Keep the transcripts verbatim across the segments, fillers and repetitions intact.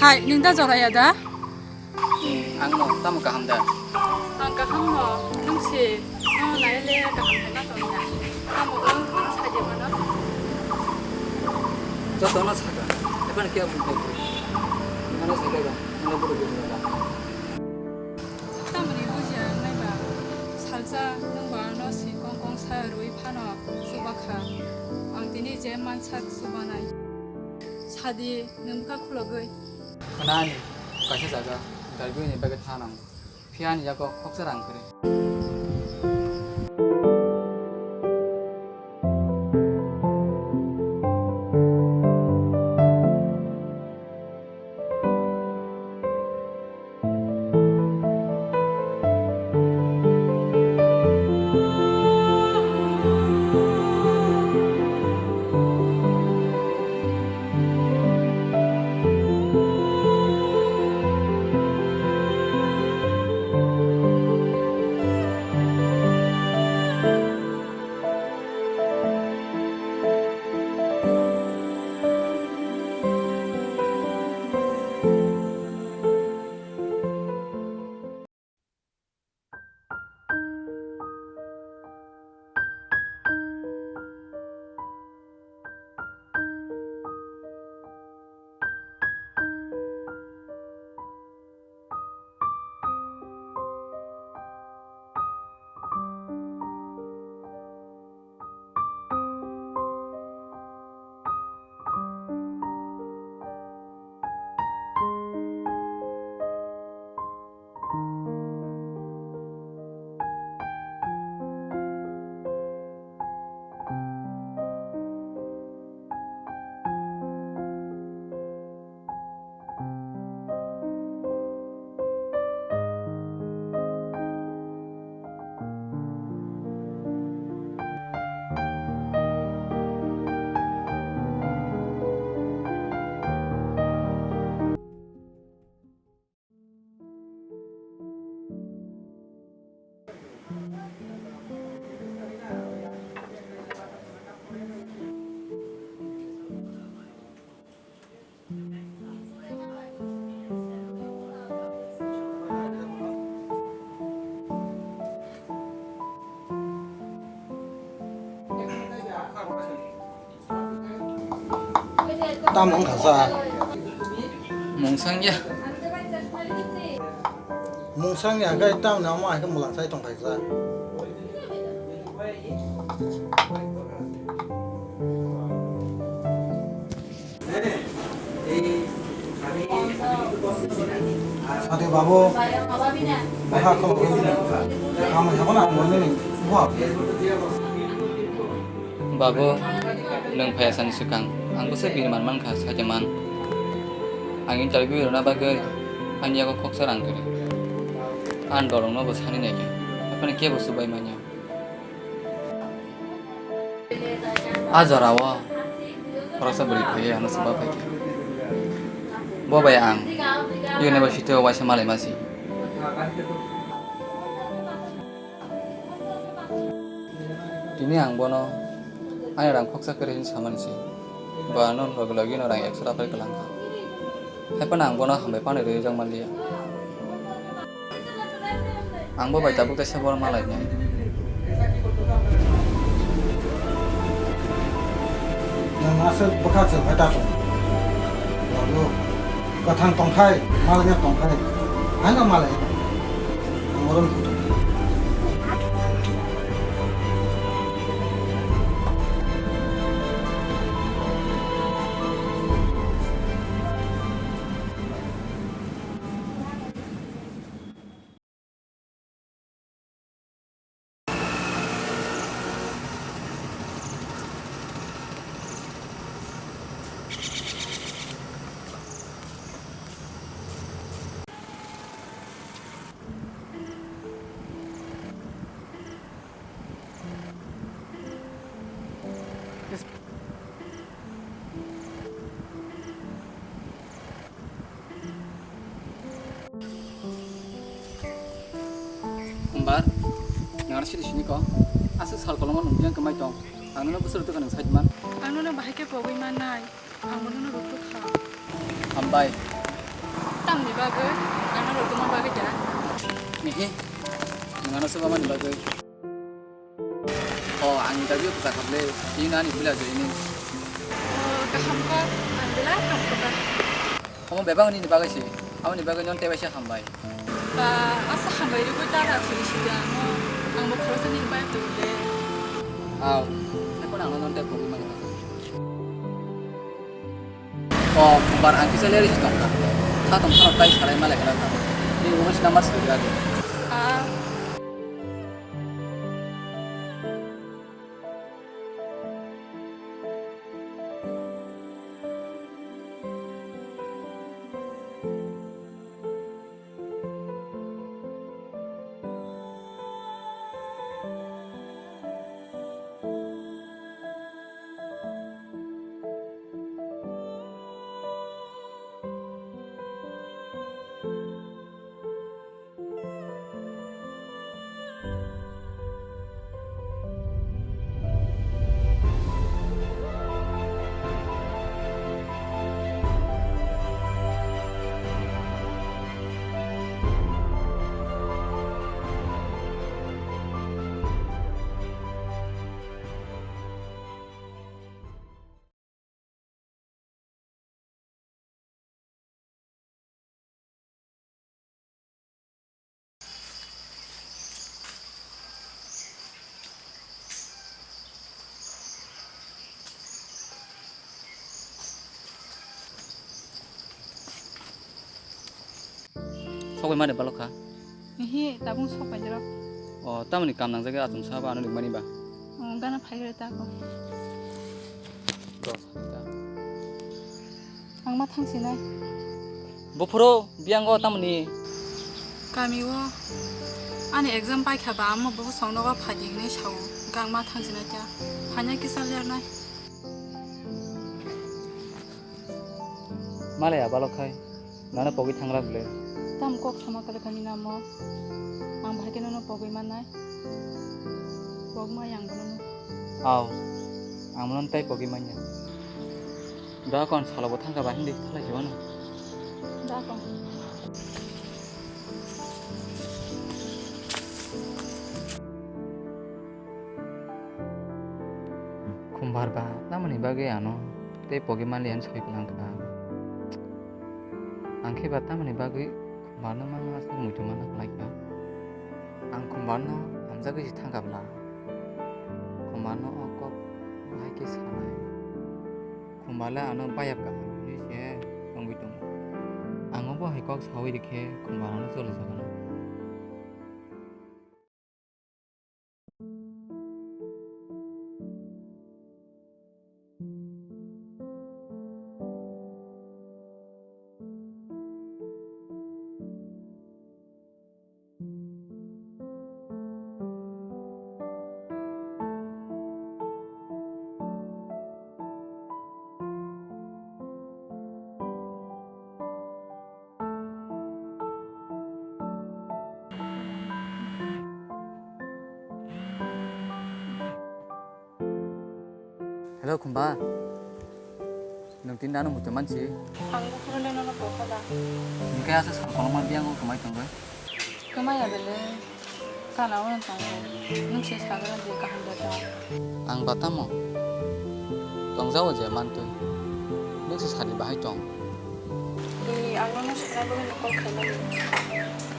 Hai, nwng da jora ya da? Hmm, ang no tamo kaham da? Ang kaham no, nwng se, no nai le kaham hai ma tong ya. Tamo no, ang sa je mano. Joto no saka, eban khe bumbo. Ano saka ba, ano buru buru ba. Tamoni bujiya naiba, salsa nwng ba ano si kong kong sa rwi phano chuba kha. Ang tini je mansak chubanai. Sadi nwng bwkha khulogwi. Khwnani, kaisa jaga, interview ni bagwi thanang. Phiya ani yago khoksa rang kwrwi. Tamo wngkha sa? Mungsang ya. Mungsang ya, khe tamo omo hai khe mwlang sai tongkha sa. Ade babu, baha kho, kami habo na mo ni, buah. Babu, nwng phaiya sani swkang, ang bwswk bini man mankha, sakhe man. Ang interview rwna bagwi ani yago khoksa rang kwrwi. Ang dorongno bo sani naikha, haphano kebo swbai manya. A jorao khoroksa bwrwi phaiwi ano swba phaikha. Bo bai ang university o waisa malaima si. Tini ang bono ani rang khoksa kwrwi hwnwi samani se, bo ano logi logi no rang ekso raphai kwlangkha. Haiphano ang bono hambai phano rwjak manliya. Ang bo bai tabuk teisa bono malainai. Nwng aswk bwkha chwng hai ta tong. Babu, kwthang tongkhai, malaina tongkhai, haino malai. Ang oro nukhung tong. Hambar, nang siri sini ko. Aswk sal kolongo nung yang kemai tong. Ang nono bwswk rwtwkha nang sait man. Ang nono bahai khe pogwi mannai. Ang bo nono rwtwkha. Hambai. Ani bagwi, ano rwtwma bagwi da. Mihi, nwng ano swbamani bagwi. O, ang interview kwchak kha bwle, chini ani village o ini. O, kaham kha, ang belai hamkha. Omo bebak nini bagwi se, aboni bagwi nono tebaisa hambai. Ba, asa hambai rwgwi ta da thwi sidi ano, ang bo khoroksa nini bai tong de. Aw, haikhe ano nono tei pogwi manya. O, Khumbar ang kisa leri se tongkha. Kha tong phano tai sarai ma lekha kha. Ni uno se number se gra de. Ah. Sokoi mani balok kha. Ihi, tabung sok pai jero. O, tamoni kam nangjak achomsa ba ano ringmani ba? O, gana phai re ta ko. Dos ta. Ang ma thang sinai. Buphuru, biyango tamoni? Kami o ani exam paikha ba, amo bo song nogo phai di hinwi sao. Gang ma thang sinai ta. Phainai kisa lernai. Malaya balok khai, nano pogwi thanglak le. Tam kok sama kale kami namo. Ang bahai khe nono pogwi mannai. Pogma yang bono. Aw, ang mono tai pogwi manya. Da kon salo bo thangka ba hindi thalai jibano. Da kon. Khumbar ba tamoni bagwi ano tei pogwi manliya hinwi soi kwlang kha. Ang khe ba tamoni bagwi Khumbarno mangma aswk muitu mana khlai kha. Ang Khumbarno hamjagwi se thangkha bla. Khumbarno o kok hai khe sanai. Khumbarle ano bayap kaham hinwi se wngwi tongo. Ang obo hai kok saui rikhe Khumbar ano choli jaganw. Hello, Khumba. Nwng tini ano muitu mansi? Ang buphuru le nono pokha da. Hwnkhe asa sal kolokma biyang o kwmai tongwi? Kwmai ya bele. Kana o tong. Nwng se sagra de kaham da tong. Ang ba tamo? Tongjago je mantwi. Nwng se sadi bahai tong. Ee, ang nono sana bagwi no call khaimani.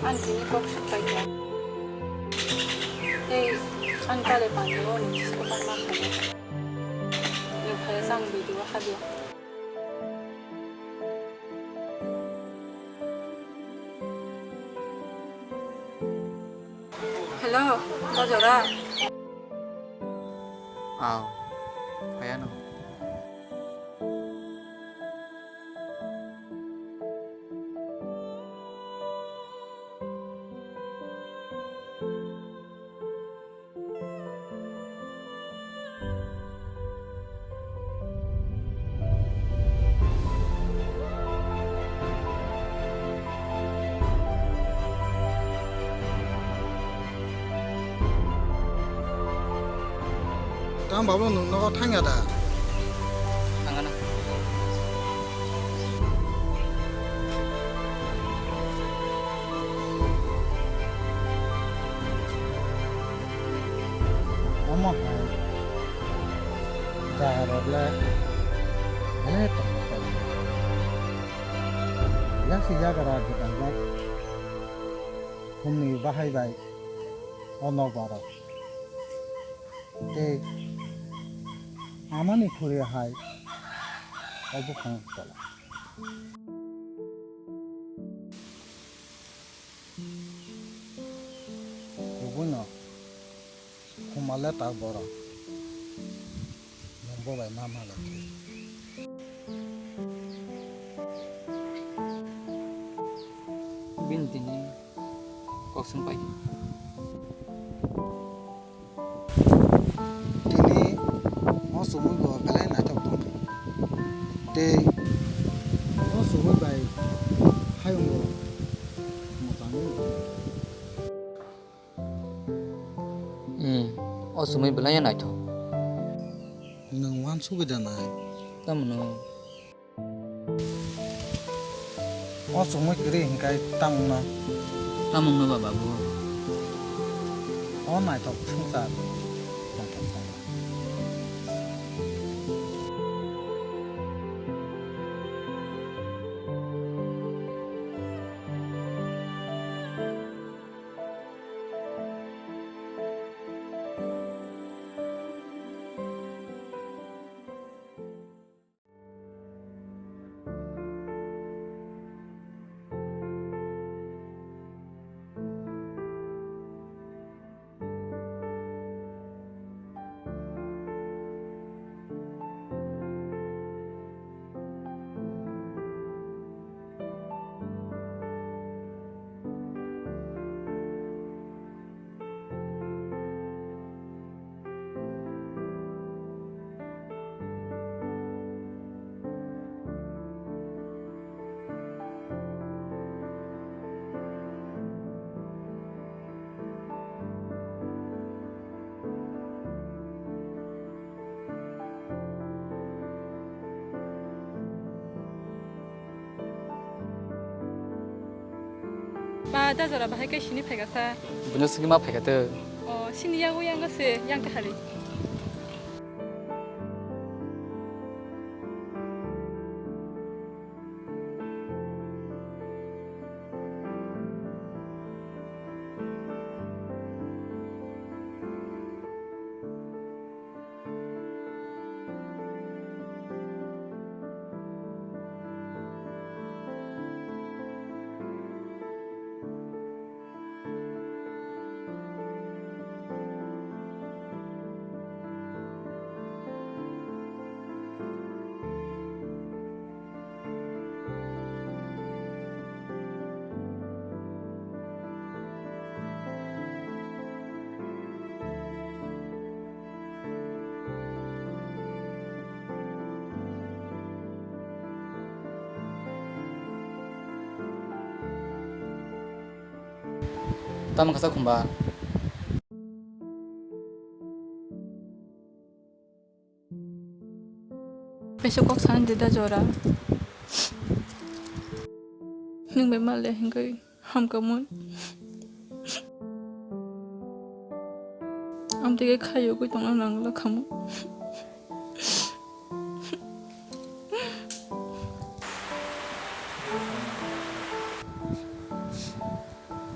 Ang tini kok suk pai kha. Tei ang kale pandi o ni sisko ma ma khaio. Nwng phai sa ang video habya. Hello, da jora. Aw, phaiano. Tang babu nwng nogo thangya da? Thangana. Belai tongthok. Yasi yagra gwdalnai humni bahai bai o nokbar rok. Tei amani khuri hai o buphang tola. Kubuino humale ta borok nwng bo bai ma malai khe. Bini tini kok swng pai. Tini o chumui bo belai naithok tong kha. Tei o chumui bai hayung bo mwchangwi. Hmm, o chumui belai naithok. Nwng uansugwi da nai? Tamo no? O chumui kwrwi hinkhai tamungno? Tamungno ba babu? O naithok swngchar tongthok tongo. Ba, da jora bahai kai sini phaikha sa. Buno sini ma phaikha tei. O, sini yago yang se, yang te hari. Tamo kasa khumba. Kaisa kok sana de da jora. Nwng bai mal le hingkai hamkamui. Amtwi khe khaiyogwi tongna nangla khamu.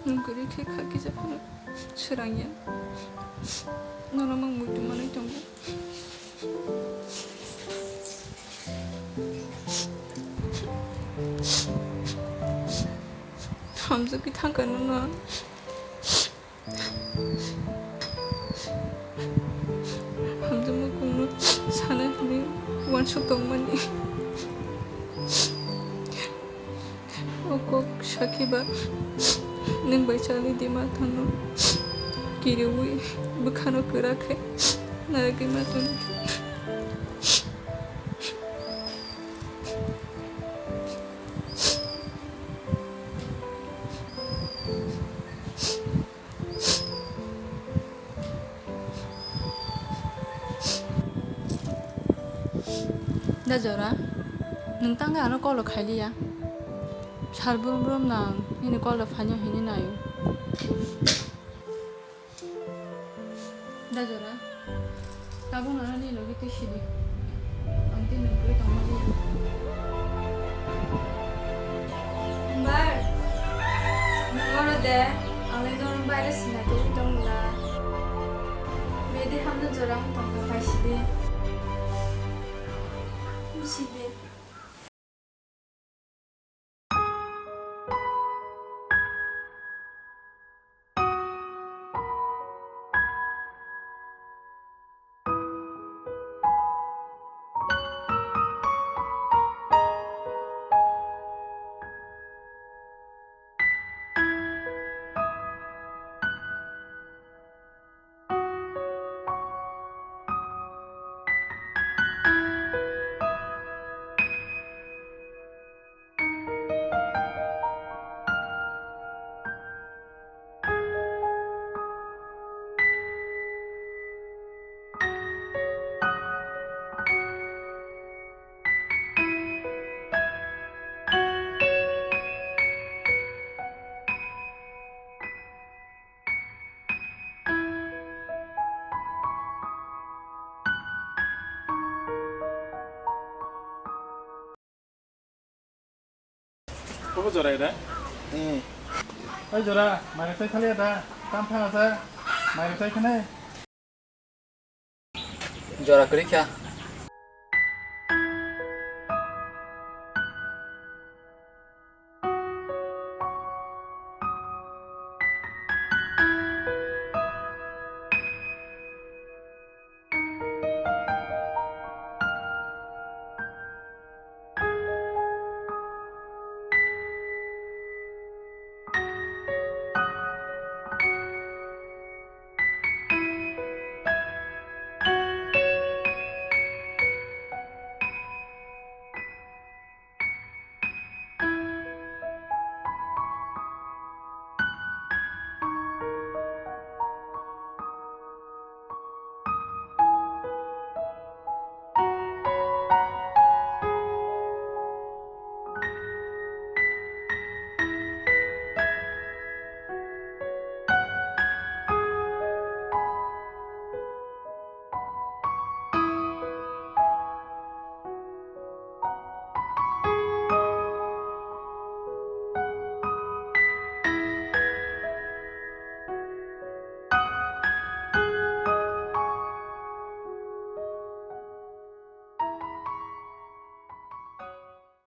Nwng kwrwi khe kha kisa phano swrangya. Nono mang muitu manwi tongo. Hamjagwi thangkha nono. Hamjakma kungno sana hinwi uansuk tongmani. O kok sakhe ba nwng bai chali di ma thangno kiriwi bwkhano kwrak khe naragwi ma tongkhe. Da jora, nwng tangwi ano call khailiya. Sal brum brum nang nini call phaino hinwi naio. Da jora, tabuk nano ni logi twi sidi. Ang twi nwng kwrwi tongmani. Jora wng tongkha, phaisidi. Sidi. Obo jora eda? Hmm. Oi jora, mairok tai thali eda, tam thang asa, mairok tai khanai. Jora kwrwi kha,